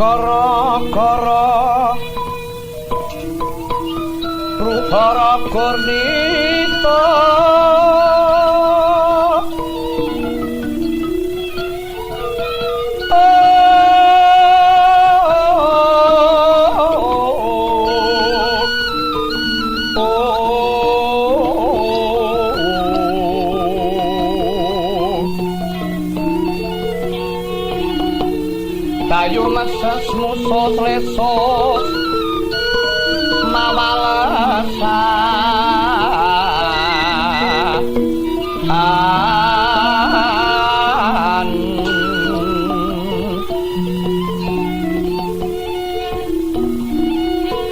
Gara-gara Rubara Gurnita. Dayu meses musus lesus mawalesan.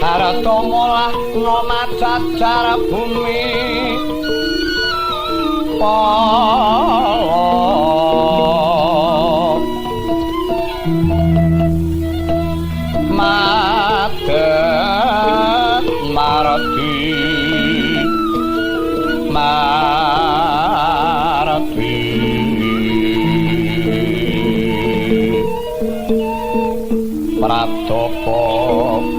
Harta molah nomacacar bumi pala. Maden mardi mardi pratapa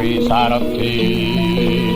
pisardi.